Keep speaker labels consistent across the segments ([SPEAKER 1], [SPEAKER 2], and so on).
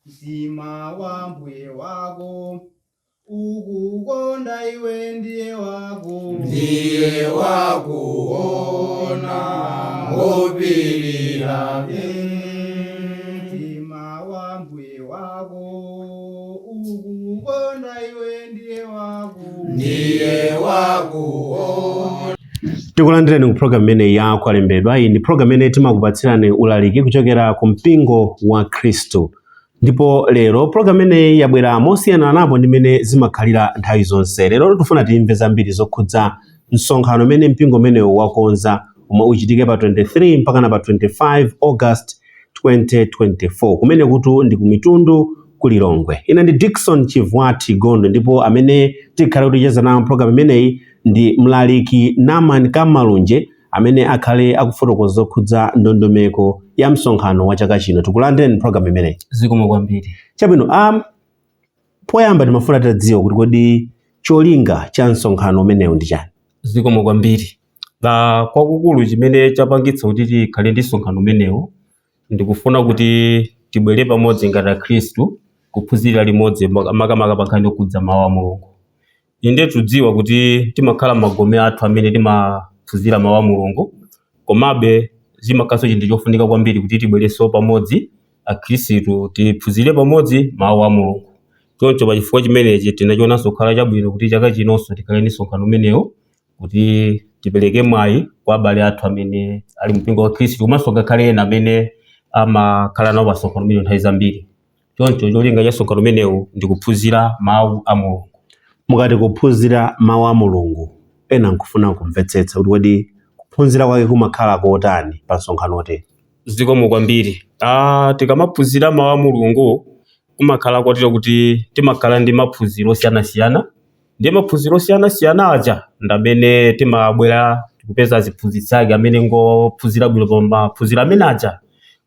[SPEAKER 1] Mtima wa mbuye wako ukukonda iwe ndiye wako
[SPEAKER 2] Ndiye wakuona ngopirira.
[SPEAKER 1] Mtima wa mbuye wako ukukonda iwe ndiye wako
[SPEAKER 2] Ndiye wakuona.
[SPEAKER 3] Tikulandireni ku program imeneyi ya Kwalembedwa. Iyi ndi program imene timakupatsirani ulaliki kuchokera ku mpingo wa Khristu, ndipo lero program imeneyi yabwera mosiyana napo ndi mmene zimakhalira nthawi zonse. Lero tifuna timve zambiri zokhudza msonkhano umene mpingo umenewu wakonza, omwe uchitike pa 23 mpaka na pa 25 August 2024, kumene kutu ndi ku Mitundu ku Lilongwe. Ine ndi Dickson Chivwati Gondo, ndipo amene tikhale kuticheza nawo program imeneyi ndi Mlaliki Naman Kamalunje, amene akhale akufotokoza zokhudza ndondomeko ya msonkhano wa chaka chino. Tikulandireni program imeneyi.
[SPEAKER 4] Zikomo kwambiri.
[SPEAKER 3] Chabwino, poyamba timafuna tadziwa kuti kodi cholinga cha msonkhano umenewu ndi chani?
[SPEAKER 4] Zikomo kwambiri. Na kwakukulu chimene chapangitsa kuti tikhale ndi msonkhano umenewu ndikufuna kuti tibwere pamodzi ngati Akhristu kuphunzira limodzi, makamaka pa nkhani yokhudza mawu a Mulungu. Inde, tudziwa kuti timakhala magome athu amene timaphunzira mawu a Mulungu, komabe zimakhalanso chinthu chofunika kwambiri kuti tibwerenso pamodzi Akhristu tiphunzire pamodzi mawu a Mulungu. Choncho pachifukwa chimenechi tinachionanso kukhala chabwino kuti chaka chinonso tikhale ndi msonkhano umenewu kuti tipereke mwayi kwa abale athu amene ali mpingo wa Khristu, komanso ngakhale ena amene amakhala nawo pa msonkhano umenewu nthawi zambiri. Choncho cholinga cha msonkhano umenewu ndi kuphunzira mawu a Mulungu.
[SPEAKER 3] Mukati kuphunzira mawu a Mulungu, ena nkufuna kumvetsetsa kuti kodi kuphunzira kwake kumakhala kotani pa msonkhano otere?
[SPEAKER 4] Zikomo kwambiri. Tikamaphunzira mawu a Mulungu kumakhala kotero kuti timakhala ndi maphunziro osiyanasiyana. Ndiye maphunziro osiyanasiyana aja ndamene timabwera kupeza aziphunzitsi ake amene ngophunzira bwino pa maphunziro amene aja,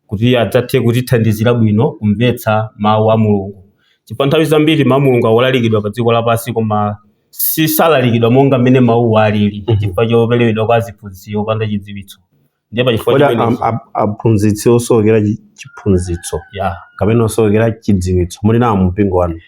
[SPEAKER 4] kuti adzathe kutithandizira bwino kumvetsa mawu a Mulungu, chifukwa nthawi zambiri mawu a Mulungu akulalikidwa pa dziko lapansi, koma sisalalikidwa monga mmene mawuwo alili, chifukwa choperekedwa kwa aziphunzitsi opanda chidziwitso. Ndiye pachifukwa
[SPEAKER 3] Kodi
[SPEAKER 4] chimenechi
[SPEAKER 3] aphunzitsi osowekera chiphunzitso kapena osowekera chidziwitso muli nawo mpingo wanu?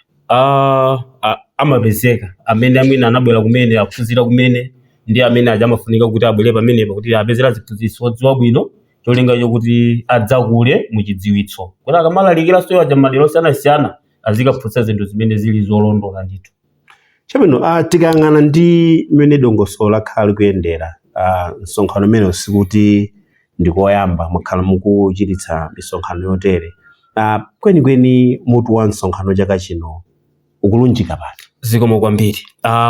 [SPEAKER 4] Amapezeka amene amwene anabwera kumene aphunzira kumene, ndi amene aja amafunika kuti abwere pamenepo kuti apezera ziphunzitso odziwa bwino, cholinga chokuti adzakule mu chidziwitso, kuti akamalalikiranso aja madera osiyanasiyana azikaphunzitsa zinthu zimene zili zolondola ndithu.
[SPEAKER 3] Chabwino, tikayang'ana ndi mmene dongosolo lakhala likuyendera, msonkhano umene sikuti ndikoyamba mwakhala mukuchititsa misonkhano yotere, kwenikweni mutu wa msonkhano chaka chino ukulunjika pati?
[SPEAKER 4] Zikomo kwambiri.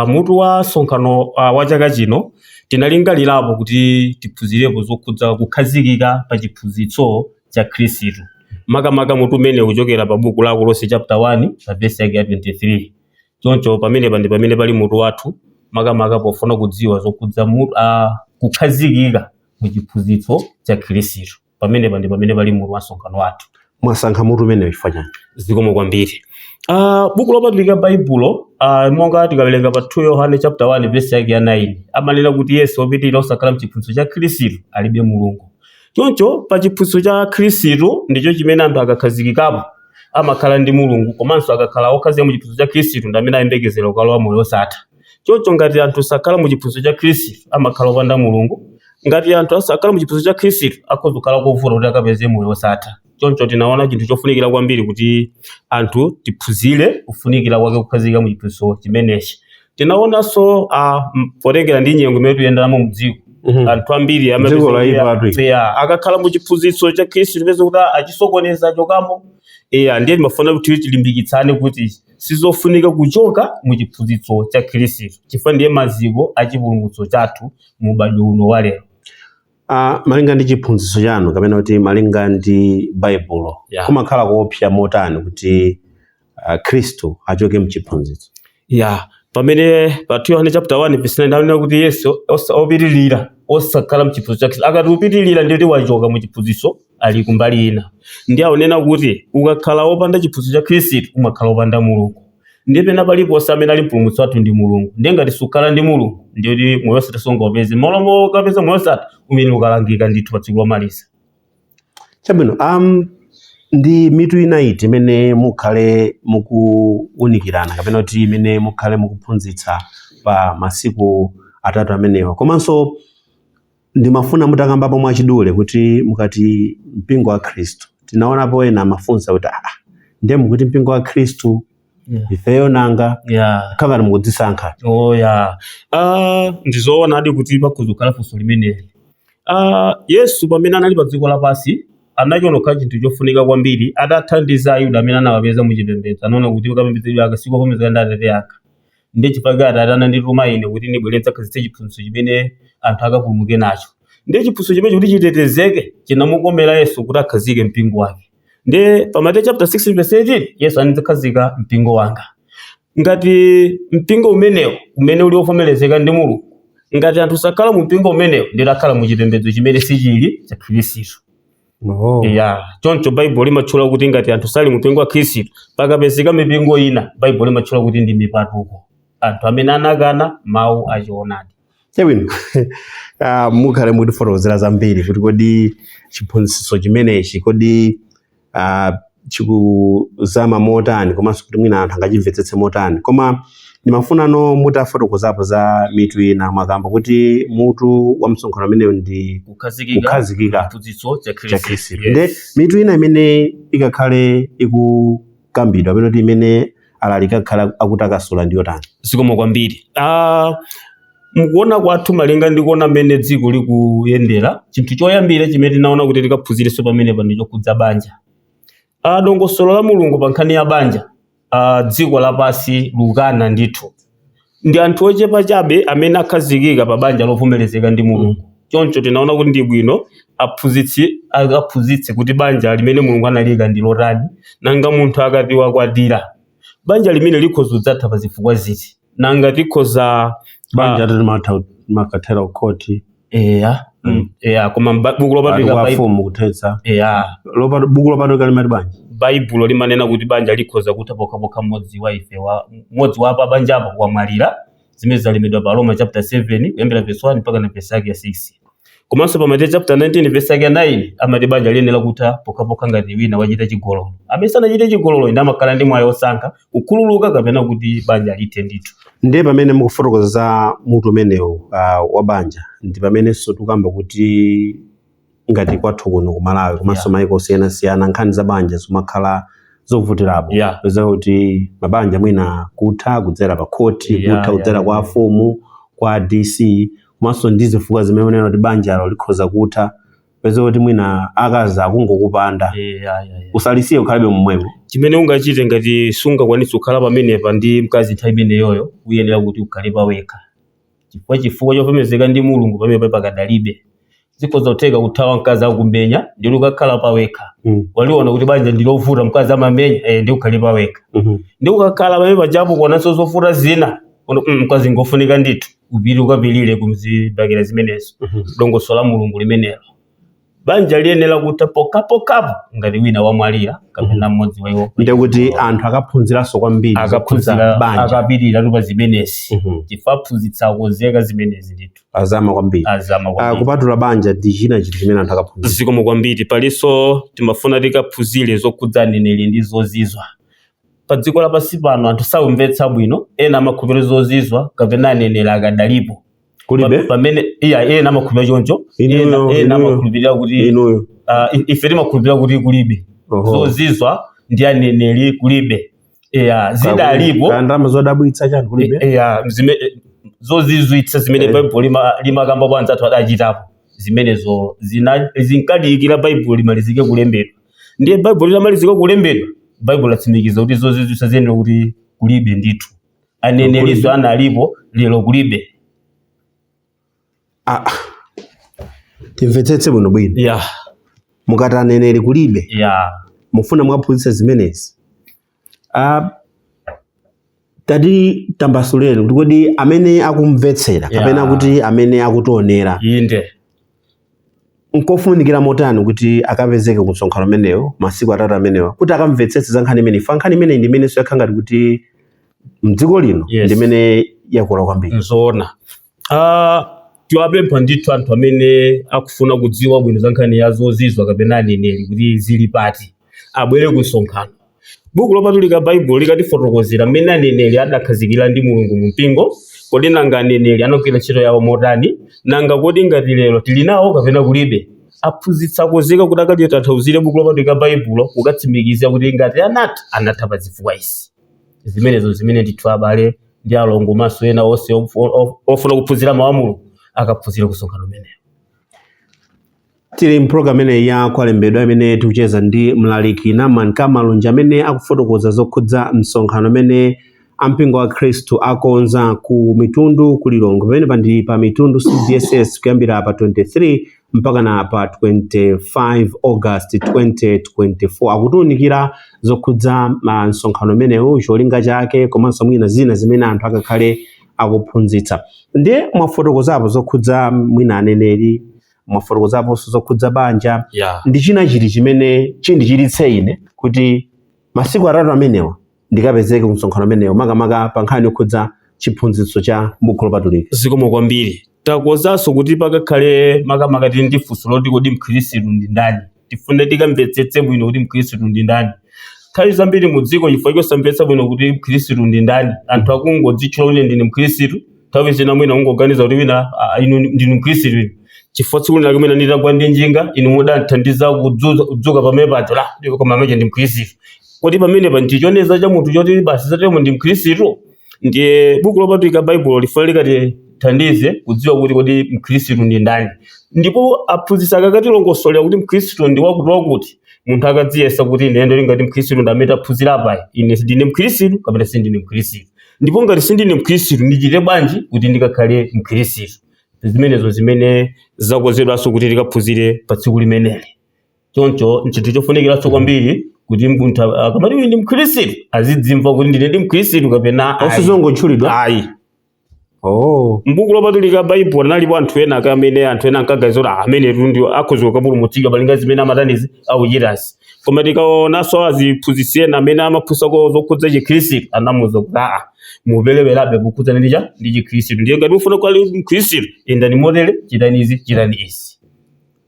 [SPEAKER 4] Mutu wa msonkhano wa chaka chino tinalingalirapo kuti tiphunzirepo zokhudza kukhazikika pa chiphunzitso cha Khristu, makamaka mutu umene ukuchokera pa buku la Akolose chapter 1 pa verse yake ya 23. Choncho pamenepa ndi pamene pali mutu wathu, makamaka pofuna kudziwa zokhudza kukhazikika mu chiphunzitso cha Khristu. Pamenepa ndi pamene pali mutu wa msonkhano wathu.
[SPEAKER 3] Mwasankha mutu umenewu chifukwa chani?
[SPEAKER 4] Zikomo kwambiri. Buku lopatulika Baibulo, monga tikawerenga pa 2 Yohane chapter 1 verse yake ya 9, amanena kuti Yesu opitirira osakhala mchiphunzitso cha Khristu alibe Mulungu. Choncho pa chiphunzitso cha Khristu ndicho chimene anthu akakhazikikapo amakhala ndi Mulungu, komanso akakhala okhazikika mu chiphunzitso cha Khristu ndi amene ayembekezera kukalowa moyo osatha. Choncho ngati anthu sakhala mu chiphunzitso cha Khristu amakhala opanda Mulungu. Ngati anthu asakhala mu chiphunzitso cha Khristu akhoza kukhala kovuta kuti akapeze moyo osatha. Choncho tinaona chinthu chofunikira kwambiri kuti anthu tiphunzire kufunikira kwake kukhazikika mu chiphunzitso chimenechi. Tinaonanso potengera ndi nyengo imene tikuyenderamo mdziko, anthu ambiri amapeza
[SPEAKER 3] Dziko
[SPEAKER 4] kuti
[SPEAKER 3] laipatu.
[SPEAKER 4] Yeah, akakhala mu chiphunzitso cha Khristu tipeza kuti achisokoneza chokamo. Yeah, ndiye timafuna kuti tilimbikitsane kuti sizofunika kuchoka mu chiphunzitso cha Khristu, chifukwa ndiye maziko a chipulumutso chathu mu m'badwo uno wa lero.
[SPEAKER 3] Malinga ndi chiphunzitso chanu kapena kuti malinga ndi Baibulo, kumakhala kuopsa motani kuti Khristu achoke mchiphunzitso?
[SPEAKER 4] Ya, pamene pa 2 Yohane chapter 1 verse 9 amanena kuti Yesu opitirira osakhala mchiphunzitso cha Khristu, akati upitirira ndiye kuti wachoka mu chiphunzitso, ali kumbali ina. Ndiye akunena kuti ukakhala wopanda chiphunzitso cha Khristu umakhala wopanda Mulungu. Ndiye pena paliponse amene ali mpulumutsi wathu ndi Mulungu. Ndiye ngati sukhala ndi Mulungu ndiye kuti moyo wosatha sungaupeze. Malo mokapeza moyo wosatha umene ukalangika ndithu pa tsiku lomaliza.
[SPEAKER 3] Chabwino, Ndi mitu ina iti imene mukhale mukuwunikirana kapena kuti imene mukhale mukuphunzitsa pa masiku atatu amenewa? Komanso ndimafuna mutakambapo mwachidule kuti mukati mpingo wa Khristu, tinaonapo ena amafunsa kuti ndiye mukuti mpingo wa Khristu, ifeyo nanga khangati mukudzisankha?
[SPEAKER 4] Oh ya, ndizoonadi kuti pakhoza kukhala funso limeneli. Yesu pamene anali pa dziko lapansi anachiona kukhala chinthu chofunika kwambiri. Atathandiza Ayuda amene anawapeza muchipembedzo, anaona kuti kapembedzedwe aka sikovomerezeka ndi Atate anga, ndiye chifukwa Atate anandituma ine kuti ndibwere ndidzakhazikitse chiphunzitso chimene anthu akapulumuke nacho. Ndiye chiphunzitso chimene kuti chitetezeke, chinamukomera Yesu kuti akhazike mpingo wake. Ndiye pa Mateyu chapter 6 verse 18 Yesu anadzakhazika mpingo wanga. Ngati mpingo umenewo umene uli wovomerezeka ndi Mulungu, ngati anthu sakhala mu mpingo umenewo, ndiye akhala mu chipembedzo chimene sichili cha Khristu. Ya, choncho Baibulo limatchula kuti ngati anthu sali mu mpingo wa Khristu, pakapezeka mipingo ina, Baibulo limatchula kuti ndi mipatuko, anthu amene anakana mawu achionadi.
[SPEAKER 3] Chabwino. Mukhale mukutifotokozera zambiri kuti kodi chiphunzitso chimenechi kodi chikuzama motani, komanso kuti mwina anthu angachimvetsetse motani. Koma ndimafunano mutafotokozapo za mitu ina. Mwakamba kuti mutu wa msonkhano umenewu ndi
[SPEAKER 4] kukhazikika
[SPEAKER 3] kukhazikika
[SPEAKER 4] chiphunzitso cha
[SPEAKER 3] cha
[SPEAKER 4] Khristu.
[SPEAKER 3] Khristu. Nde mitu ina imene ikakhale ikukambidwa pamene kuti imene alaliki akhala akutakasula ndi yotani?
[SPEAKER 4] Zikomo kwambiri. Mukuona kwathu, malinga ndikuona mmene dziko likuyendera, chinthu choyambira chimene tinaona kuti tikaphunzirenso pamenepa ndi chokhudza banja. Dongosolo la Mulungu pa nkhani ya banja, dziko lapansi lukana ndithu. Ndi anthu ochepa chabe amene akhazikika pa banja lovomerezeka ndi Mulungu. Choncho tinaona kuti ndi bwino aphunzitsi akaphunzitse kuti banja limene Mulungu analiyika ndi lotani, nanga munthu akati wakwatira, banja limene likhoza kudzatha pa zifukwa ziti, nanga tikhoza
[SPEAKER 3] Banja makathera kukhoti.
[SPEAKER 4] Eya. Eya, koma buku lopatulika
[SPEAKER 3] kwa fumu kuthetsa.
[SPEAKER 4] Eya.
[SPEAKER 3] Buku lopatulika limati bwanji?
[SPEAKER 4] Baibulo limanena kuti banja likhoza kutha pokhapokha mmodzi wa ife wa mmodzi wa pa banjapo wamwalira, zimene zalembedwa pa Roma chapter 7 kuyambira verse 1 mpaka na verse yake ya 6. Komanso pa Mateyu chapter 19 verse yake ya 9 amati banja liyenera kutha pokhapokha ngati wina wachita chigololo. Amene sanachite chigololo ndi amakhala ndi mwayi osankha kukhululuka kapena kuti banja lithe ndithu.
[SPEAKER 3] Ndiye pamene mukufotokoza za mutu umenewu wa banja, ndi pamenenso tikukamba kuti ngati kwathu kuno ku Malawi komanso maiko osiyanasiyana, nkhani za banja zimakhala zovutirapo, peza kuti mabanja mwina kutha kudzera pa khoti, kutha kudzera kwa afumu, kwa DC, komanso ndi zifukwa zimene unena kuti banjalo likhoza kutha, peza kuti mwina akazi akungokupanda, usalisiye, ukhalibe momwemo.
[SPEAKER 4] Chimene ungachite ngati sungakwanitse kukhala pamenepa ndi mkazi nthawi imeneyoyo, uyenera kuti ukhale pawekha, chifukwa chovomerezeka ndi Mulungu pamene pakadalibe. Zikhoza kutheka kuthawa mkazi akumenya, ndi ukakhala pawekha. Waliona kuti banja ndilovuta, mkazi amamenya, ndi ukhale pawekha. Ndi ukakhala pamene pajapo kuonanso zovuta zina. Ono, mkazi ngofunika ndithu upite ukapilire kumzibakira zimenezo. Dongosolo la Mulungu limenelo, banja liyenera kutha pokhapokhapo ngati wina wamwalira kapena mmodzi wa iwo.
[SPEAKER 3] Ndiye kuti anthu akaphunziranso kwambiri zokhudza
[SPEAKER 4] Akaphunzira
[SPEAKER 3] banja.
[SPEAKER 4] Akapirira tupa zimenezi, chifukwa aphunzitsa akonzeka zimenezi ndithu.
[SPEAKER 3] Azama kwambiri.
[SPEAKER 4] Azama kwambiri.
[SPEAKER 3] Kupatula banja, ndi china chinthu chimene anthu akaphunzira?
[SPEAKER 4] Zikomo kwambiri. Palinso timafuna tikaphunzire zokhudza aneneri ndi zozizwa. Pa dziko lapansi pano anthu sakumvetsa bwino. Ena amakhulupirira zozizwa kapena aneneri akadalipo.
[SPEAKER 3] Kulibe?
[SPEAKER 4] Pamene iya, ena amakhulupirira choncho.
[SPEAKER 3] Inuyo,
[SPEAKER 4] ena
[SPEAKER 3] inuyo.
[SPEAKER 4] amakhulupirira kuti
[SPEAKER 3] Inuyo?
[SPEAKER 4] Ife timakhulupirira kuti kulibe zozizwa ndi aneneri, kulibe. Eya, zidalipo.
[SPEAKER 3] Ka ndalama zodabwitsa chani, kulibe?
[SPEAKER 4] Eya, zozizwitsa zimene Baibulo limakamba kwa anzathu adachitapo zimenezo zinkadikira Baibulo limalizike kulembedwa. Ndiye Baibulo litamalizika kulembedwa, Baibulo latsimikiza kuti zozizwitsa ziyenera kuti kulibe ndithu, anenerizo analipo, lero kulibe.
[SPEAKER 3] Timvetsetse bwino bwino. Mukati aneneri kulibe, mufuna mwaphunzitsa zimenezi. Tati tambasuleni kuti kodi amene akumvetsera kapena kuti amene akutionera, nkofunikira motani kuti akapezeke ku msonkhano umenewo masiku atatu amenewa kuti akamvetsetse za nkhani imeneyi? Fa nkhani imeneyi ndi imenenso yakhala ngati kuti mdziko lino ndi imene yakula kwambiri.
[SPEAKER 4] Nzoona. Tiwapempha ndithu anthu amene akufuna kudziwa bwino za nkhani ya zozizwa kapena aneneri kuti zili pati. Abwere ku msonkhano. Buku lopatulika Baibulo likatifotokozera mmene aneneri adakhazikira ndi Mulungu mu mpingo. Kodi nanga aneneri anagwira ntchito yawo motani? Nanga kodi ngati lero tili nawo kapena kulibe? Aphunzitsa akonzeka kuti akatitanthauzire buku lopatulika Baibulo, kukatsimikiza kuti ngati anatha, anatha pa zifukwa izi. Zimenezo zimene ndithu abale ndi alongo maso ena onse ofuna kuphunzira mawu a Mulungu akaphunzira kusonkhano umenewo.
[SPEAKER 3] Tili mpulogalamu imeneyi ya Kwalembedwa, imene tikucheza ndi mlaliki Naman Kamalunja, amene akufotokoza zokhudza msonkhano umene ampingo wa Khristu akonza ku Mitundu ku Lilongwe. Pamene pandi pa Mitundu CDSS, kuyambira pa 23 mpaka na pa 25 August 2024. Akutiwunikira zokhudza msonkhano umenewu, cholinga chake, komanso mwina zina zimene anthu akakhale akuphunzitsa. Ndiye mwafotokozapo zokhudza mwina aneneri, mwafotokozaponso zokhudza banja. Ndi china chiti chimene chindichititse ine kuti masiku 3 amenewa ndikapezeke ku msonkhano umenewo, makamaka pa nkhani yokhudza chiphunzitso cha buku lopatulika?
[SPEAKER 4] Zikomo kwambiri. Takonzanso kuti pakakhale makamaka tili ndi funso loti, kodi mkhristu ndi ndani? Tifune tikamvetsetse bwino kuti mkhristu ndi ndani. Nthawi zambiri mu dziko, chifukwa chosamvetsa bwino kuti mkhristu ndi ndani, anthu akungodzitchula kuti ndine mkhristu. Nthawi zina mwina ungoganiza kuti wina, inu ndinu mkhristu inu, chifukwa tsiku lina kumene nditagwa ndi njinga, inu mudandithandiza kudzuka pamene paja la, koma amene ndi mkhristu. Kodi pamenepa ndichoneza cha munthu choti basi zatemo ndi mkhristu? Ndiye buku lopatulika Baibulo lifuna likatithandize kudziwa kuti kodi mkhristu ndi ndani. Ndipo aphunzitsi akakatilongosolera kuti mkhristu ndi wakuti wakuti, munthu akadziyesa kuti ine ndili ngati mkhristu ndi amene taphunzira apayi, ine ndine mkhristu kapena sindine mkhristu? Ndipo ngati sindine mkhristu, ndichite bwanji kuti ndikakhale mkhristu? Zimenezo zimene zakonzedwanso kuti tikaphunzire pa tsiku limeneli. Choncho nchinthu chofunikiranso kwambiri kuti munthu akamati uyu ndi mkhristu, azidzimva kuti ndine ndi mkhristu kapena ayi.
[SPEAKER 3] Osizongotchulidwa.
[SPEAKER 4] Ayi.
[SPEAKER 3] Oh.
[SPEAKER 4] Mbuku lopatulika Baibulo analipo anthu ena amene anthu ena ankaganiza kuti amene ndi akhoza kukapulumutsidwa malinga zimene amatanizi akuchitazi. Koma tikaonanso aziphunzitsi ena amene amaphunzitsako zokhudza chikhristu, anamuwuza kuti aa, muperewerabe kukhudzana ndi cha ndi chikhristu. Ndiye ngati mufuna kukhala mkhristu, yendani motere, chitani izi, chitani izi.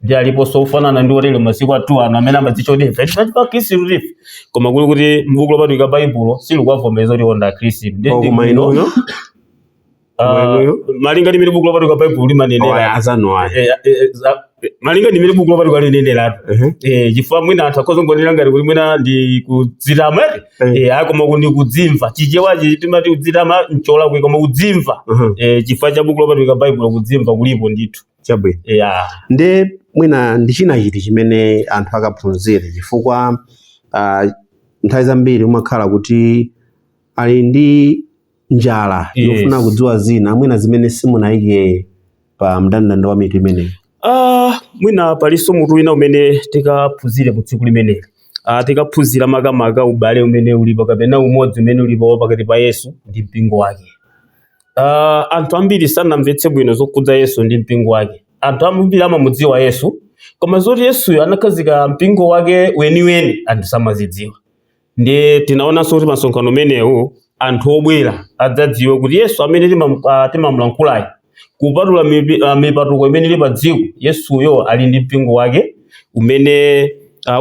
[SPEAKER 4] Ndi aliponso ofanana ndi otere masiku athu ano amene amadzitcha kuti ife ndife akhristu tife, koma kuli kuti mbuku lopatulika Baibulo silikuwavomereza kuti iwo ndi akhristu. Ndiye
[SPEAKER 3] Oh,
[SPEAKER 4] ndi
[SPEAKER 3] koma
[SPEAKER 4] bwino,
[SPEAKER 3] inuyo inuyo?
[SPEAKER 4] Malinga ndi mmene buku lopatulika Baibulo limanenera.
[SPEAKER 3] Azanu ayi.
[SPEAKER 4] Malinga ndi mmene buku lopatulika lineneratu. Chifukwa mwina anthu akhoza kungonena ngati kuti mwina ndi kudzitama. Ayi, koma ndi kudzimva. Chichewachi timati kudzitama ncholakwika, koma kudzimva. Chifukwa cha buku lopatulika Baibulo, kudzimva kulipo ndithu.
[SPEAKER 3] Chabwino.
[SPEAKER 4] Yeah.
[SPEAKER 3] Ndi mwina ndi china chiti chimene anthu akaphunzire? Chifukwa nthawi zambiri umakhala kuti ali ndi njala yofuna kudziwa zina, mwina zimene simunayike pa mndandanda wa mitu imeneyi.
[SPEAKER 4] Mwina palinso mutu wina umene tikaphunzire ku tsiku limeneli. Tikaphunzira makamaka ubale umene ulipo kapena umodzi umene ulipo pakati pa Yesu ndi mpingo wake. Anthu ambiri sanamvetse bwino zokhudza Yesu ndi mpingo wake. Anthu ambiri amamudziwa Yesu, koma zoti Yesuyo anakhazika mpingo wake weniweni, anthu samazidziwa. Ndiye tinaonanso kuti pa msonkhano umenewu anthu obwera adzadziwe kuti Yesu amene timamulankhulayi, kupatula mipatuko imene ili pa dziko, Yesuyo ali ndi mpingo wake umene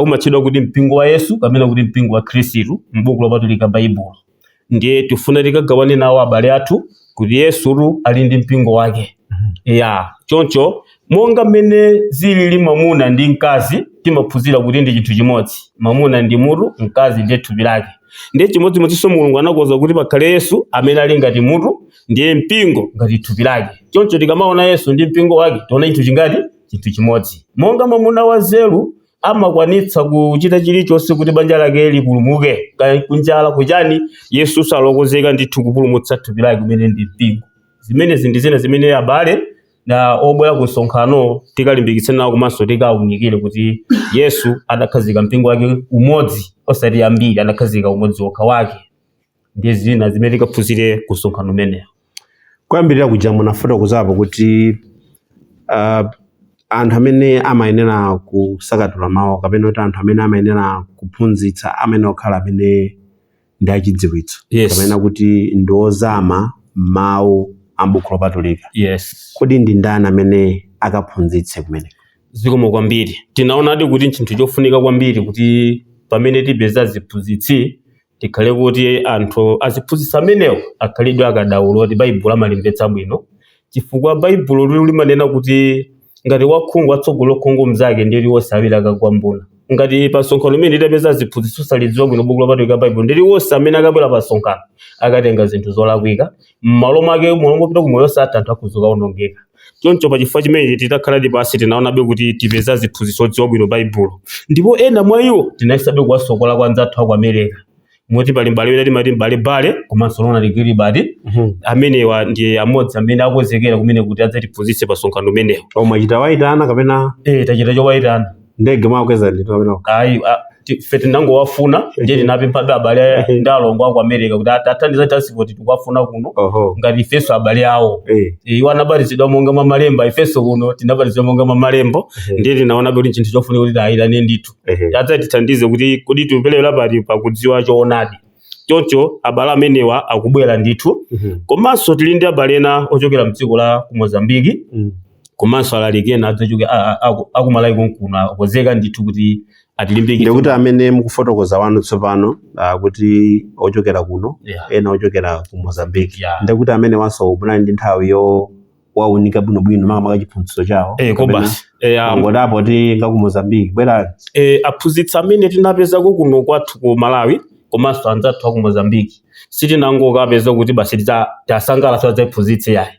[SPEAKER 4] umatchedwa kuti mpingo wa Yesu kapena kuti mpingo wa Khristu m'buku lopatulika Baibulo. Ndiye tifuna tikagawane nawo abale athu kuti Yesutu ali ndi mpingo wake. Ya, choncho monga mmene zilili mwamuna ndi mkazi, timaphunzira kuti ndi chinthu chimodzi. Mwamuna ndi mutu, mkazi ndiye thupi lake. Ndiye chimodzimodzinso Mulungu anakonza kuti pakhale Yesu amene ali ngati mutu, ndiye mpingo ngati thupi lake. Choncho tikamaona Yesu ndi mpingo wake, tiona chinthu chingati chinthu chimodzi. Monga mwamuna wa nzeru amakwanitsa kuchita chilichonse kuti banja lake lipulumuke, kaya kunjala kuchani, Yesu salokozeka ndithu kupulumutsa thupi lake kumene ndi mpingo. Zimenezi ndi zina zimene abale na obwera ku msonkhano tikalimbikitse nawo, komanso tikawunikire kuti Yesu adakhazika mpingo wake umodzi, osati ambiri, adakhazika umodzi wokha wake. Ndiye zina zimene tikaphunzire ku msonkhano umenewo.
[SPEAKER 3] Kuyambirira kuja munafotokozapo kuti anthu amene amayenera kusakatula mawu, kapena kuti anthu amene amayenera kuphunzitsa, amayenera kukhala amene ndi achidziwitso, kapena kuti ndi ozama mawu a buku lopatulika. Kodi ndi ndani amene akaphunzitse kumeneko?
[SPEAKER 4] Zikomo kwambiri. Tinaonadi kuti nchinthu chofunika kwambiri kuti pamene tipeza ziphunzitsi tikhale kuti anthu aziphunzitsi amenewo akhalidwe akadaulo kuti baibulo amalimvetsa bwino, chifukwa baibulo limanena kuti ngati wakhungu atsogolo khungu mnzake ndiye liwonse awiri akagwa mbuna. Ngati pa msonkhano umene tidapeza ziphunzitsi osalidziwa bwino buku lopatulika baibulo, ndi liwonse amene akabwera pa msonkhano akatenga zinthu zolakwika m'malo mwake mopita kumoyo osatha, anthu akhoza kuwonongeka. Choncho pachifukwa chimenechi titakhaladi pansi tinaonabe kuti tipeza ziphunzitsi odziwa bwino baibulo, ndipo ena mwa iwo tinayesabe kuwasokola kwa anzathu aku America, moti pali m'bale wina timati m'bale Bale komanso Ronald Gilbert. Amenewa ndiye amodzi amene akonzekera kumene kuti adzatiphunzitse pa msonkhano umenewo.
[SPEAKER 3] Omwe achita wayitana kapena?
[SPEAKER 4] Tachita chowayitana.
[SPEAKER 3] Ndege mwakweza ndithu kapena?
[SPEAKER 4] Ayi, ife tinangowafuna, ndiye tinapemphabe abale ndi alongo aku America kuti athandiza transport, tikuwafuna kuno ngati ifenso abale awo. Iwo anabatizidwa monga mwa malemba, ifenso kuno tinabatizidwa monga mwa malembo. Ndiye tinaonabe kuti chinthu chofunika kuti ayitane ndithu adzatithandize kuti kodi tiupelewera pati pakudziwa choonadi. Choncho abale amenewa akubwera ndithu. Komanso tili ndi abale ena ochokera mdziko la ku Mozambiki, komanso alaliki ena adzachoke akumalawi konkuno akonzeka ndithu kuti atilimbikitse.
[SPEAKER 3] Ndikuti amene mukufotokoza wanu tsopano, kuti ochokera kuno, ena ochokera ku Mozambique, ndikuti amene wanso munali ndi nthawi yo waunika bwinobwino makamaka chiphunzitso chawo?
[SPEAKER 4] Kobasi.
[SPEAKER 3] Ngodapo ti nga ku Mozambique bwerani?
[SPEAKER 4] Aphunzitsi amene tinapezako kuno kwathu ku Malawi komanso anzathu aku Mozambiki, sitinangokapeza kuti basi tasangalatsa adzaphunzitse, yayi.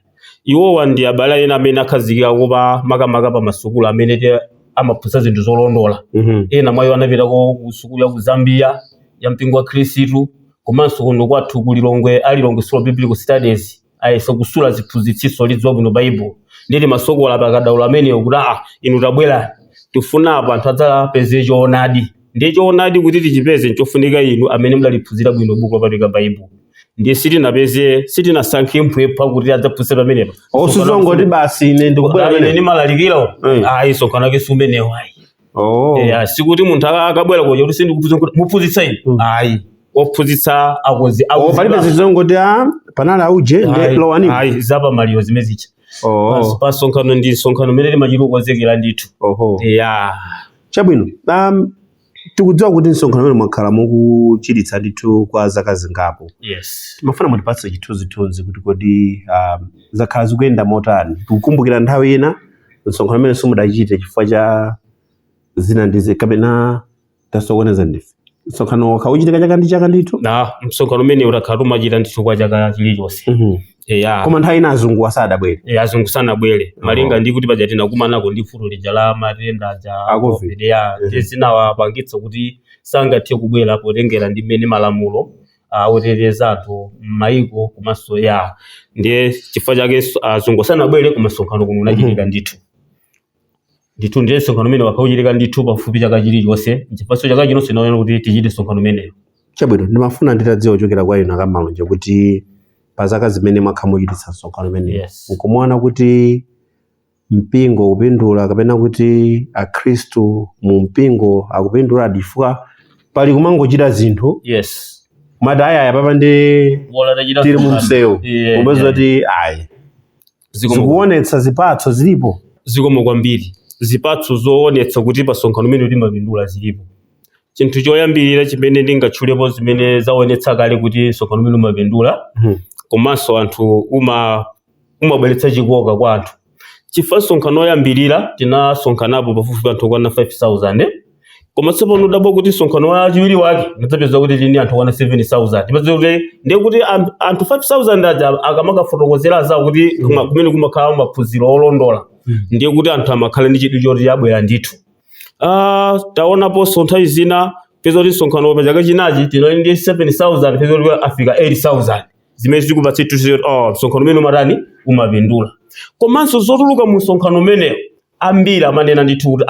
[SPEAKER 4] Iwowa ndi abale ena amene akhazikika pa makamaka pa masukulu amene amaphunzitsa zinthu zolondola. Ena mwa iwo anapitako ku sukulu ya ku Zambia ya mpingo wa Khristu, komanso kuno kwathu ku Lilongwe, a Lilongwe School of Biblical Studies ayesa kusula ziphunzitsiso lidziwa bwino Baibulo. Nditi masokola pakadaulo amenewo kuti inu tabwerani, tifuna apa anthu adzapeze choonadi, ndiye choonadi kuti tichipeze nchofunika inu amene mudaliphunzira bwino buku lopatulika Baibulo. Ndiye sitinapeze, sitinasankhe mphwepha kuti adzaphunzitse pamenepa.
[SPEAKER 3] Osuzongoti basi ine ndikubwera
[SPEAKER 4] Ine
[SPEAKER 3] pamene.
[SPEAKER 4] ndimalalikira. Ayi, sonkhano ake sumenewo, ayi. Sikuti munthu akabwera kuja kuti sindikuphunzitsa kuti muphunzitsa ine, ayi, ophunzitsa akozi.
[SPEAKER 3] Oh, palibe zizongoti panali auje ndi lowani.
[SPEAKER 4] Ayi, zapamaliro zimene zicha. Pa sonkhano ndi sonkhano umene timachita kukonzekera ndithu. Ya.
[SPEAKER 3] Chabwino, tikudziwa kuti msonkhano umene mwakhala mukuchiritsa ndithu kwa zaka zingapo.
[SPEAKER 4] Yes.
[SPEAKER 3] Timafuna mutipatse chithunzithunzi kuti kodi zakhala zikuyenda motani? Tikukumbukira nthawi ina msonkhano umene simudachite chifukwa cha zina ndizi, kapena tasokoneza ndife? Msonkhano wakha uchitika chaka ndi chaka ndithu?
[SPEAKER 4] Na msonkhano umene utakhala tumachita ndithu kwa chaka chilichonse. Ya.
[SPEAKER 3] Koma nthawi ina azungu asadabwere?
[SPEAKER 4] Azungu sanabwere malinga ndi kuti paja tinakumanako ndi vuto lija la matenda aja.
[SPEAKER 3] A COVID.
[SPEAKER 4] COVID, ya. Ndiye zinawapangitsa kuti sangathe kubwera potengera ndi mmene malamulo oteteza anthu m'mayiko komanso, ya, ndiye chifukwa chake azungu sanabwere, koma msonkhano kuno unachitika ndithu ndithu. Ndiye msonkhano umene wakauchitika ndithu pafupi chaka chilichonse, chifukwa chaka chinonse tinaona kuti tichite msonkhano umeneyo.
[SPEAKER 3] Chabwino, ndimafuna nditadziwa kuchokera kwa inu akamalonje kuti pa zaka zimene mwakhala muchititsa msonkhano umenewu, nkumaona kuti mpingo kupindula kapena kuti akhristu mu mpingo akupindula, chifukwa pali kumangochita zinthu mati ayaya papa ndi
[SPEAKER 4] Wola tachita
[SPEAKER 3] tili mu
[SPEAKER 4] msonkhano.
[SPEAKER 3] msewu, kupeza kuti ayi, zikuonetsa zipatso zilipo?
[SPEAKER 4] Zikomo kwambiri. Zipatso zoonetsa kuti pa msonkhano umene timapindula zilipo. Chinthu choyambirira chimene ndingatchulepo zimene zaonetsa kale kuti msonkhano umene umapindula komanso anthu umabweretsa chikoka kwa anthu, chifukwa msonkhano oyambirira tinasonkhanapo pafupifupi anthu okwana 5000, koma tsopano udabwa kuti msonkhano wachiwiri wake unadzapeza kuti tili ndi anthu okwana 7000. Tipeza kuti ndiye kuti anthu 5000 aja akamakafotokozera zawo kuti kumene kumakhala maphunziro olondola, ndiye kuti anthu amakhala ndi chidwi choti abwera ndithu. Taonaponso nthawi zina peza kuti msonkhano pa chaka chinachi tinali ndi 7000, peza kuti afika 8000, zimene zikupatsa chithunzi, oh, msonkhano umene umatani, umapindula. Komanso zotuluka mu msonkhano umenewo, ambiri amanena ndithu kuti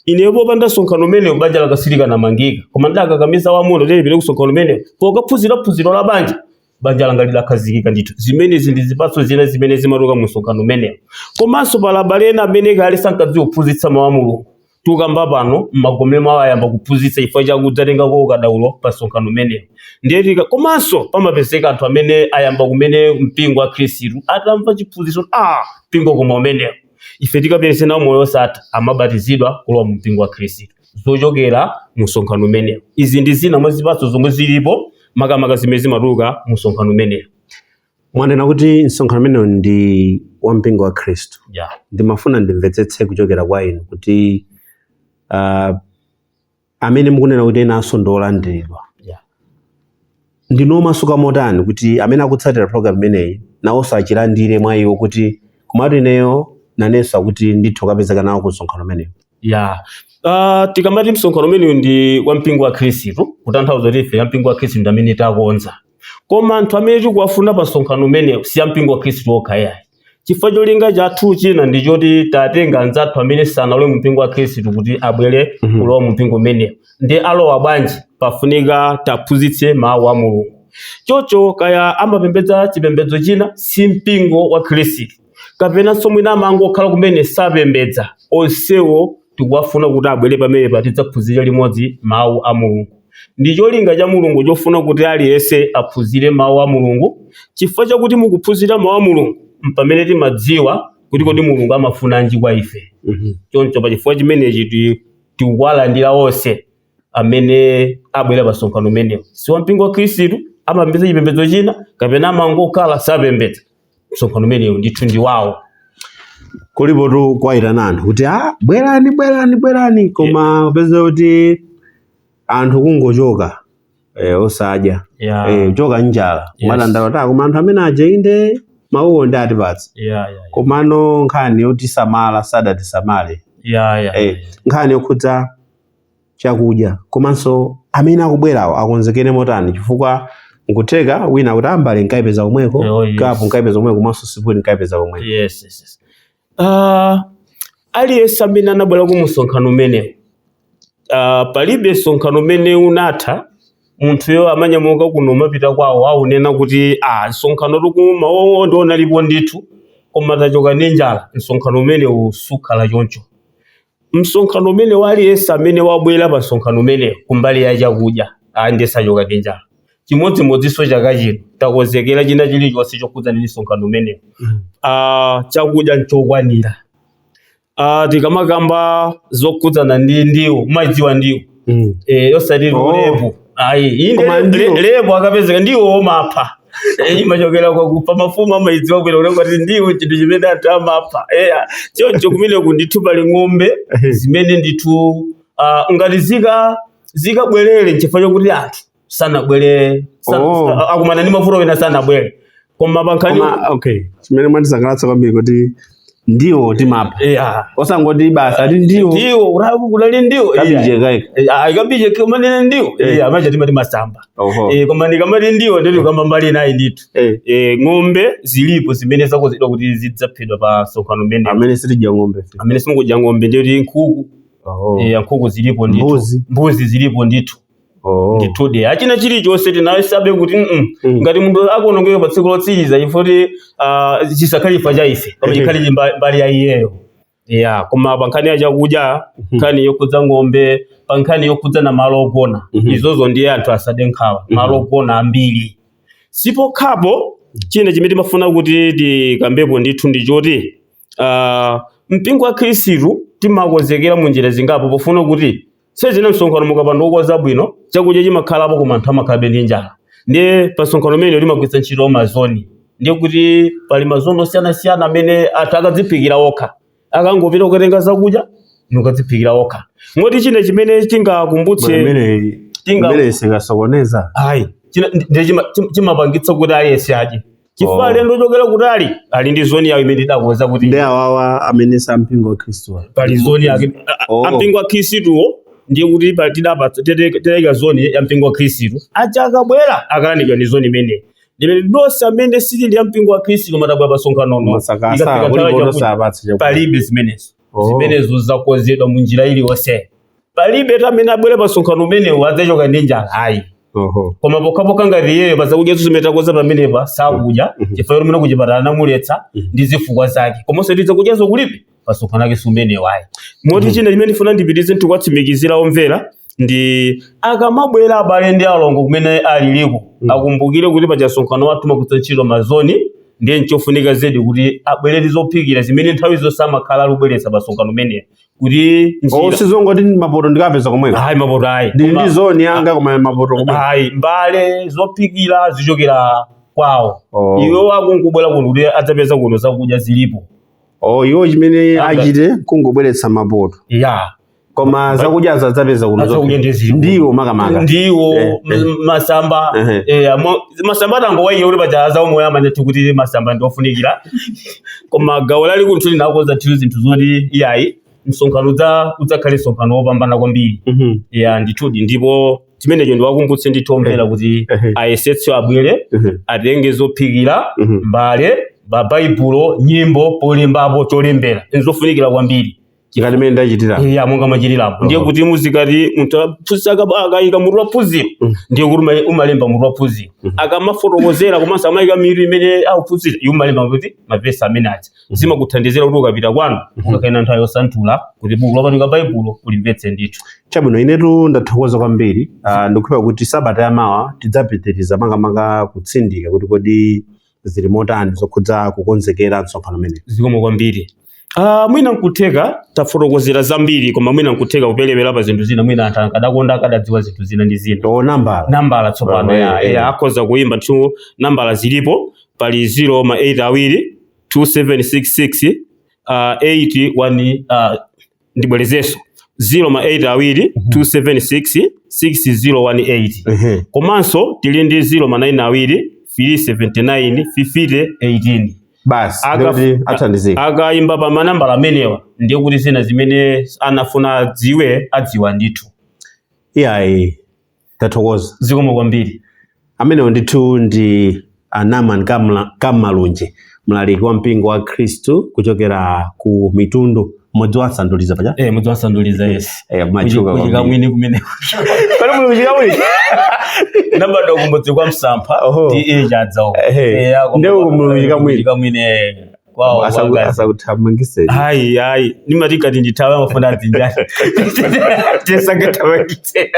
[SPEAKER 4] ineyo popanda msonkhano umenewo banja langa namangika, koma ndakakamiza wamuna kuti ndipite ku msonkhano umenewo pokaphunzira phunziro la banja, banja langa lidakhazikika ndithu. Zimenezi ndi zipatso zina zimene zimatuluka mu msonkhano umenewo. Komanso pala abale ena amene kale sankadziwa kuphunzitsa mawu a Mulungu, tukamba pano mmagome mwawo ayamba kuphunzitsa chifukwa chakudzatenga ukadaulo pa msonkhano umenewo. Ndiye komanso pamapezeka anthu amene ayamba kumene mpingo wa Khristu, atamva chiphunzitso, mpingo koma umenewo ife tikapeze nawo moyo osatha, amabatizidwa kulowa mu mpingo wa Khristu. Zochokera mu msonkhano umenewu. Izi ndi zina mwa zipatso zomwe zilipo, makamaka zimene zimatuluka mu msonkhano umenewu.
[SPEAKER 3] Mwanena kuti msonkhano umenewu ndi wa mpingo wa Khristu.
[SPEAKER 4] Yeah.
[SPEAKER 3] Ndimafuna ndimvetsetse kuchokera kwa inu kuti amene mukunena kuti enanso ndi olandiridwa, ndinu omasuka motani kuti amene akutsatira program imeneyi nawonso achilandire mwa iwo kuti komatu ineyo nanenso akuti ndithu kapezeka nawo ku msonkhano umenewu?
[SPEAKER 4] Ya, tikamati msonkhano umenewu ndi wa mpingo wa Khristu, kutanthauza kuti ife ya mpingo wa Khristu ndi amene takonza, koma anthu amene tikuwafuna pa msonkhano umenewu si ya mpingo wa Khristu okha yayi, chifukwa cholinga chathu china ndi choti tatenga anzathu amene sanalowe mu mpingo wa Khristu kuti abwere kulowa mu mpingo umenewu. Ndi alowa bwanji? Pafunika taphunzitse mawu a Mulungu. Chocho kaya amapembedza chipembedzo china, si mpingo wa Khristu, kapenanso mwina amangokhala kumene sapembedza, onsewo tikuwafuna kuti abwere pamenepa tidzaphunzire limodzi mawu a Mulungu. Ndi cholinga cha Mulungu chofuna kuti aliyense aphunzire mawu a Mulungu, chifukwa chakuti mukuphunzira mawu a Mulungu mpamene timadziwa kuti kodi Mulungu amafunanji kwa ife. Choncho pachifukwa chimenechi tikuwalandira onse amene abwera pa msonkhano umenewu, si wa mpingo wa Khristu, amapembedza chipembedzo china, kapena amangokhala sapembedza, msonkhano umenewu ndithu ndi wawo.
[SPEAKER 3] Kulipotu kwayitana anthu kuti ah, bwerani, bwerani, bwerani, koma upeze kuti anthu kungochoka osadya, kuchoka njala, kumadandaula ta, koma anthu amene aja inde mawuwo ndi atipatsa, komano nkhani yotisamala sadatisamale. Nkhani yokhudza chakudya komanso amene akubwerawo akonzekere motani? Chifukwa nkutheka wina kuti ambale nkayipeza komweko, kapu nkayipeza komweko, komanso sipuni nkayipeza komweko.
[SPEAKER 4] Yes. Aliyense amene anabwera ku msonkhano umenewu, palibe msonkhano umene unatha munthuyo amanyamuka kuno umapita kwawo aunena kuti ah, msonkhano tikuma wowo ndiona lipo ndithu, koma tachoka ndi njala. Msonkhano umenewu sukhala choncho. Msonkhano umene aliyense amene wabwera pa msonkhano umenewu, kumbali ya chakudya ndiye sachoka ndi njala. Chimodzimodzinso chaka chino takonzekera china chilichonse chokhudzana ndi msonkhano umenewu. Chakudya nchokwanira. Tikamakamba zokhudzana ndi ndiwo, mumadziwa ndiwo? Osati lepo ayi, iyi
[SPEAKER 3] Koma
[SPEAKER 4] lepo akapezeka ndiwo omapha. Imachokera kwakupa mafumu amayidziwa bwino kuti ngati ndiwo chinthu chimene anthu amapha. Choncho kumeneku ndithu pali ng'ombe zimene ndithu ngati zikabwerere nchifukwa chokuti anthu sanabwere akumana ndi mavuto ena sanabwere, koma pankhani
[SPEAKER 3] Koma okay, chimene mwandisangalatsa kwambiri kuti ndiwo timapha, osangoti basa ati ndiwo.
[SPEAKER 4] Ndiwo uraku kulali ndiwo.
[SPEAKER 3] Kabije kaika.
[SPEAKER 4] Kabije kumanene ndiwo. Amaja timati masamba. Koma ndikamati ndiwo nditi kamba mbali nayi ndithu. Ng'ombe zilipo zimene zakonzedwa kuti zidzaphedwa pa msonkhano umene.
[SPEAKER 3] Amene sitidya ng'ombe fe.
[SPEAKER 4] Amene simukudya ng'ombe ndiyoti nkhuku. Nkhuku zilipo ndithu.
[SPEAKER 3] Mbuzi.
[SPEAKER 4] Mbuzi zilipo ndithu. Ndithude achina chilichonse tinasabe kuti ngati munthu akuonongeka pa tsiku lotsiriza chifukwa kuti chisakhale chifukwa cha ife, koma chikhale mbali ya iyeyo ya. Koma pa nkhani ya chakudya, nkhani yokhudza ng'ombe, pa nkhani yokhudza na malo ogona, izozo ndiye anthu asade nkhawa. Malo ogona ambiri. Sipokhapo, china chimene timafuna kuti tikambepo ndithu ndi choti mpingo wa Khristu timakonzekera mu njira zingapo pofuna kuti sezina msonkhano mukapanda kukonza bwino, chakudya chimakhalapo koma anthu amakhalabe ndi njala. Ndiye pa msonkhano umene timagwiritsa ntchito mazoni, ndiye kuti pali mazoni osiyanasiyana amene anthu akadziphikira okha, akangopita kukatenga zakudya nukadziphikira okha. Moti china chimene chingakumbutse
[SPEAKER 3] Imene sikasokoneza.
[SPEAKER 4] Ayi, ndiye chimapangitsa kuti aliyense adye, chifukwa alendo ochokera kutali ali ndi zoni yawo imene idakonza kuti
[SPEAKER 3] Ndi awawa amene sampingo wa Khristu.
[SPEAKER 4] Pali zoni yake. Ampingo wa Khristuwo ndiye kuti tidapatsa zoni ya mpingo wa Khristu, acha akabwera akalandidwa ndi zoni imeneyi, ndimene lonse amene sitili ya mpingo wa Khristu koma tabwera pa msonkhanono,
[SPEAKER 3] Masaka
[SPEAKER 4] ikafika
[SPEAKER 3] asala
[SPEAKER 4] nthawi
[SPEAKER 3] kulipo
[SPEAKER 4] ya chakudya,
[SPEAKER 3] osapatsa chakudya.
[SPEAKER 4] Palibe zimenezo. Zimenezo zakonzedwa mu njira iliyonse. Palibe amene abwere pa msonkhano umenewu adzachoka ndi njala ayi. Koma pokhapokha ngati iyeyo pazakudya zimene takonza pamenepa sakudya, chifukwa choti mwina kuchipatala namuletsa ndi zifukwa zake, komanso ndi zakudyazo kulibe, pasonkhano ake siumenewo ayi. Moti china chimene ndifuna ndipitize ndikuwatsimikizira omvera ndi akamabwera abale ndi alongo kumene aliliko, akumbukire kuti paja msonkhano wathu timagwiritsa ntchito mazoni, ndiye nchofunika zedi kuti abwere ndi zophikira zimene nthawi zonse amakhala akubweretsa pa msonkhano umenewu. Kuti njira
[SPEAKER 3] Sizongoti mapoto ndikapeza komweko.
[SPEAKER 4] Ayi, mapoto ayi.
[SPEAKER 3] Ndili ndi zoni yanga koma mapoto komweko.
[SPEAKER 4] Ayi, mbale zophikira zichokera kwawo.
[SPEAKER 3] Oh.
[SPEAKER 4] Iwe wako nkubwera kuno kuti adzapeza kuno zakudya zilipo.
[SPEAKER 3] Oh, iwo chimene
[SPEAKER 4] Anga.
[SPEAKER 3] achite kungobweretsa mapoto.
[SPEAKER 4] Ya.
[SPEAKER 3] Koma zakudya adzapeza kuno.
[SPEAKER 4] Zakudya ndi zilipo.
[SPEAKER 3] Ndiwo makamaka.
[SPEAKER 4] Ndiwo.
[SPEAKER 3] Eh, eh.
[SPEAKER 4] Masamba.
[SPEAKER 3] Ehe.
[SPEAKER 4] Masamba atangowayiye kuti paja zaumoyo amanyati kuti masamba ndiofunikira, koma gawo lalikulu linakonza nthu zinthu zoti iyayi, msonkhano udzakhale msonkhano wopambana kwambiri. Ya, ndithudi, ndipo chimenecho ndiwakumbutse ndithu omvera kuti ayesetse abwere, atenge zophikira, mbale, mabaibulo, nyimbo, polembapo, cholembera, nzofunikira kwambiri.
[SPEAKER 3] Ngati mene ndachitira.
[SPEAKER 4] Ya, monga machitirapo. Ndiye kuti muzikati munthu aphunzitsa akayika mutu wa phunziro, ndiye kuti umalemba mutu wa phunziro akamafotokozera, komanso amayika mitu imene akuphunzira, iwe umalemba kuti mavesi amene aja. Zimakuthandizira kuti ukapita kwanu ukakhale nthawi yosanthula kuti buku lopatulika Baibulo ulimvetse ndithu.
[SPEAKER 3] Chabwino, inetu ndathokoza kwambiri. Ndikukhulupirira kuti sabata yamawa tidzapitiriza makamaka kutsindika kuti kodi zili motani zokhudza kukonzekera msonkhano umenewu.
[SPEAKER 4] Zikomo kwambiri. Mwina nkutheka tafotokozera zambiri, koma mwina nkutheka kuperewera pa zinthu zina, mwina anthu akadakonda akadadziwa zinthu zina ndi zina.
[SPEAKER 3] O, nambala.
[SPEAKER 4] Nambala tsopano. Ya. Akhoza kuimba nthu, nambala zilipo, pali 0 ma 8 awiri 2766 81. Ndibwerezenso, 0 ma 8 awiri 276 6018. Komanso tili ndi 0 ma 9 awiri 379 50 18.
[SPEAKER 3] Basi, ndikuti athandizika.
[SPEAKER 4] Akayimba pa manambala amenewa, ndiye kuti zina zimene anafuna adziwe adziwa ndithu.
[SPEAKER 3] Iyayi, tathokoza.
[SPEAKER 4] Zikomo kwambiri.
[SPEAKER 3] Amenewo ndithu ndi Anaman Kammalunje, mlaliki wa mpingo wa Khristu kuchokera ku Mitundu, mmodzi wa Sanduliza paja.
[SPEAKER 4] Eh, mudzi wasanduliza, yes.
[SPEAKER 3] Kumachuka kwambiri.
[SPEAKER 4] Kuchikamwini kumene.
[SPEAKER 3] Pali muli kuchikamwini?
[SPEAKER 4] Nabadwa kumudzi kwa Msampha.
[SPEAKER 3] Oho.
[SPEAKER 4] Ndi iye chadzawo.
[SPEAKER 3] Ehe. Ndiye kumuli kuchikamwini.
[SPEAKER 4] Kuchikamwini kwawo.
[SPEAKER 3] Asakuthamangiseni.
[SPEAKER 4] Ayi, ayi, nimati kati ndithawe amafuna adzinjani tisangathamangitse.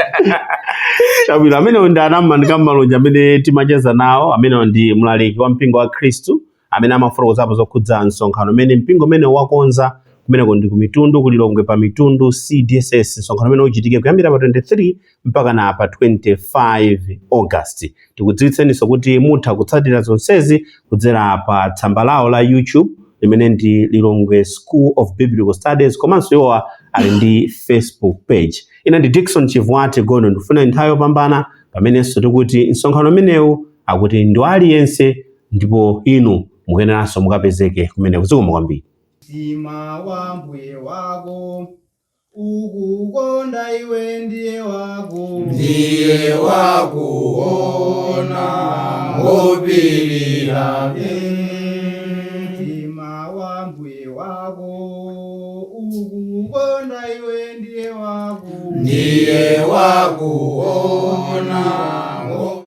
[SPEAKER 3] Chabwino, amenewo ndi Anaman Kammalunje amene timacheza nawo. Amenewo ndi mlaliki wa mpingo wa Khristu amene amafotokozapo zokhudza msonkhano umene mpingo umene wakonza kumeneko ndi ku Mitundu, kulilongwe pa Mitundu CDSS, msonkhano umene uchitike kuyambira pa 23 mpaka na pa 25 August. Tikudziwitseninso kuti mutha kutsatira zonsezi kudzera pa tsamba lawo la YouTube limene ndi Lilongwe School of Biblical Studies, komanso iwowa ali ndi Facebook page. Ine ndi Dickson Chivwati Gono, ndikufuna nthawi yopambana pamenenso tikuti msonkhano umenewu akuti ndi wa aliyense, ndipo inu mukuyeneranso mukapezeke kumeneko. Zikomo kwambiri.
[SPEAKER 1] Mtima wa mbuye wako ukukonda iwe ndiye wako.
[SPEAKER 2] Ndiye wakuona ngopilira.
[SPEAKER 1] Mtima wa mbuye wako ukukonda iwe ndiye wako.
[SPEAKER 2] Ndiye wakuona.